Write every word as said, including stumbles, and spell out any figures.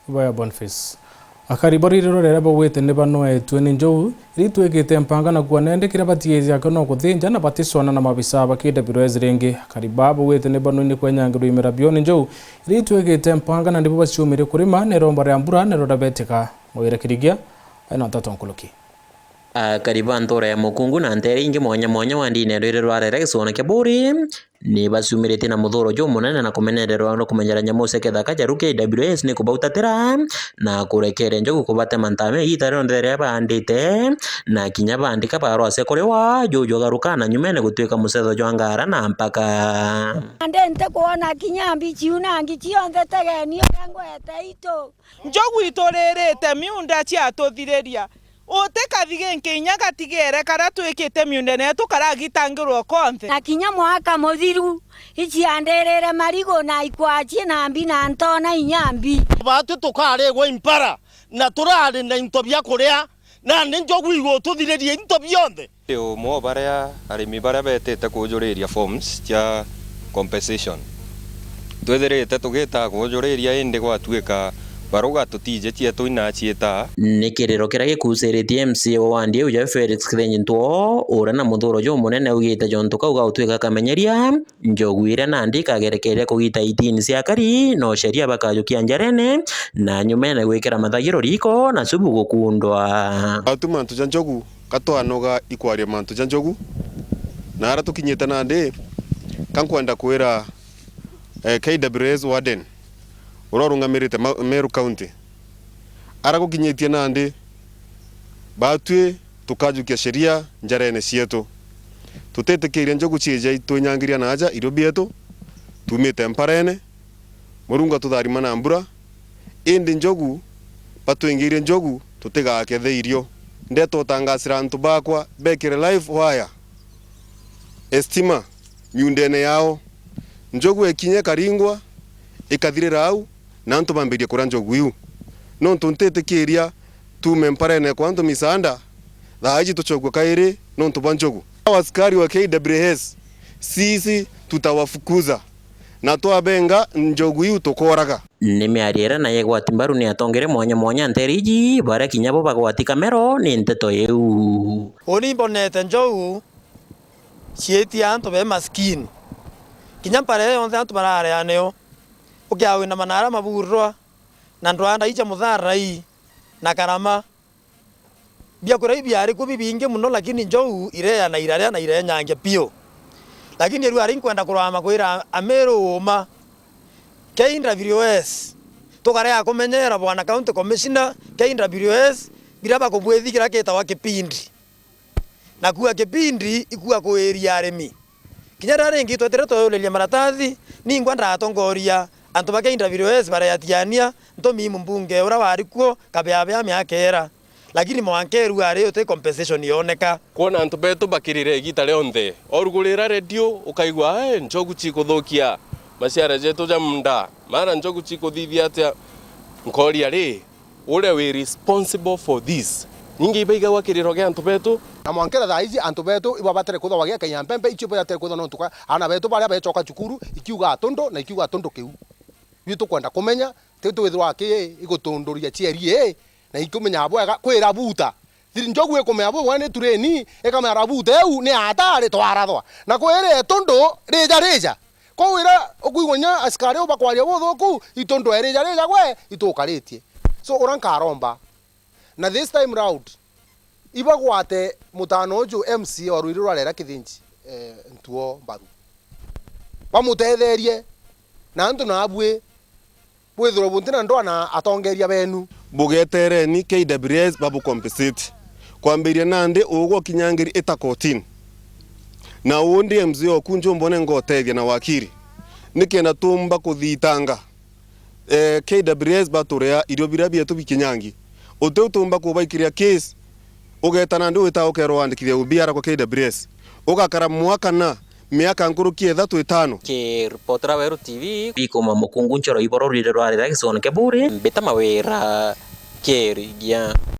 Baya Boniface. Akari ba rwiri rwa Rere baugite ni banoetue ni njou iria itwikite mpanga na kuona indi kiria batiiji akio no kuthinja na baticwana na maabisa ba K W S ringi. Akari baa baugite ni banoi ni kwenyangirwa imera bio ni njou iria itwikite mpanga na nibo baciumire kurima na iromba ria mbura niro riabetika. Mawira Kirigia ena nteto nkuluki. Akari ba ntura ya Mukungu na nteere ingi mwanya mwanya wa ndini ya rwiri rwa Rere gicigone kia Buuri ni baciumiritie na muthuro jumunene na kumenyererwa na kumenyera nyamu cia kithaka ja K W S ni kubautatira na kurekeria njogu kubatema ntame igiita rionthe riria baandite na kinya baandika barwacia kuriwa jujwagaruka na nyumene gutuika mucetho jwa ngara na mpaka. Nandi ntikwona kinya mbi ciunangi cionthe tegeni uria ngwete itu. Njogu ituririte miunda ciatuthiriria. Uti kathi ginki inya gatigere karia twikite miundene yetu karagitangirwe konthe. Na kinya mwaka muthiru, iciandirire marigu na ikwacie na mbi na ntona inya mbi. Baatwi tukarigwa impara, na turari na into bia kuria, nandi njogu igututhiriria into bionthe. Ndi umwe o baria arimi baria beetite kujuriria forms cia compensation. Twithirite tugita kujuriria, indi gwatuika baruga tutiji cietu inaciita. Ni kiriro kiria gikuciritie M C A wa wandi iu ja Felix Kithinji Ntwo, uria na muthuro jumunene augite jontu kau gautuika kamenyeria, njogu iria nandi ikagerekeria kugita itini cia akari, no sheria bakajukia njarene, na nyumene gwikira mathagiro riiko na cubu gukundwa. Atu mantu ja njogu, ka twanoga ikwaria mantu ja njogu, na ara tukinyite nandi, ka nkwenda kwira, eh, K W S Warden, uria urungamirite Ma-, Meru County, ara gukinyitie nandi, batwi tukajukia sheria njarene cietu. Tutitikiria njogu ciija itwinyangiria na aja irio bietu, tumite mparene, Murungu atutharima na mbura, indi njogu, batwingiirie njogu, tutigakethe irio. Ndeta utangasira antu bakwa bekire live wire, estima, miundene yao. Njogu ekinye ikaringwa, ikathirira au, na antu bambirie kuria njogu iu. Nontu ntitikiria tuume mparene kwa antu misaanda, thaa iji tucokue kairi nontu bwa njogu. Au askari wa K W S, sisi tutawafukuza. Na twabenga njogu iu tukooraga. Ni miario iria nayo igwati mbaru ni atongeria mwanya mwanya nteere iji, baria kinya bo bagwati kamero ni nteto iu. Uni mbonete njogu ciitia antu be maskini. Kinya mpara iyo yonthe antu bararia nio. Ukiaga wina manara maburwa, na ndwanda icia mutharai, na karama. Biakuria ibiari ku bibingi mono, lakini njogu ireea na iraria na irenyangia piu. Lakini riu ari nkwenda kurama kwira Amiru uuma, K W S, tukarega kumenyera bwana County Commissioner, K W S, biria bakubwithikira gitawa kipindi. Na kuua kipindi ikua kuiria arimi. Kinya riria ringi twetire tweyuriria maratathi, ningwa ndatongoria antu ba K W S bareatiania, ntumi mbunge uria wari kuo kabeabea miaka ira. Lakini mwanka iru ari uti compensation yoneka. Kwona antu betu bakirira igita rionthe. Orugurira redio, ukaigua, "Eh, njogu cikuthukia maciara jetu ja munda. Mara njogu cikuthithia atia?" Nkoria, "Ri, uria wi responsible for this? Ningi ibaigagwa kiriro gia antu betu?" Na mwankira thaa iji antu betu ibabatire kwithwa bagiakaia mpempe, icio ibabatire kwithwa nontu ka aana betu baria becoka cukuru, ikiugaa tundu na ikiugaa tundu kiu. Biu tukwenda kumenya, ti twithirwa ki igutunduria cieri ii, na ikumenya bwega kwira buta. Thiri njogu ikumenya bubwega ni tureni, ikamenya rabuta iu ni atari twarathwa. Na kwiri itundu rija rija. Kou ira ukwigua nya asikari u bakwaria buthuku, itundu erija rija gwe itukaritie. So, ura nkaromba. Na this time round, ibagwate mutano uju M C A wa rwiri rwa Rera Kithinji, eh, Ntuo mbaru. Bamutetherie, na antu na abui, bwithirwe bunti na ndwaa na atongeria benu. Bugetereni K W S babucompensate. Kwambiria nandi ugwe ukinyangiri ita kotini. Na undi M C A oku njumbone ngotethia na wakiri. Nikenda tumba kuthitanga, eh, K W S baturea irio biria bietu bikinyangi. Utiu tumba kubaikiria case, ugeta nandi wita ukerwa wandikithia U B R kwa K W S. Ugakara mwaka na miaka nkuruki ithatu itano. Kiripotera Weru T V, ikuma Mukungu Nchoro iboro rwire rwa rira gicigone kia Buuri, mbita Mawira Kirigia.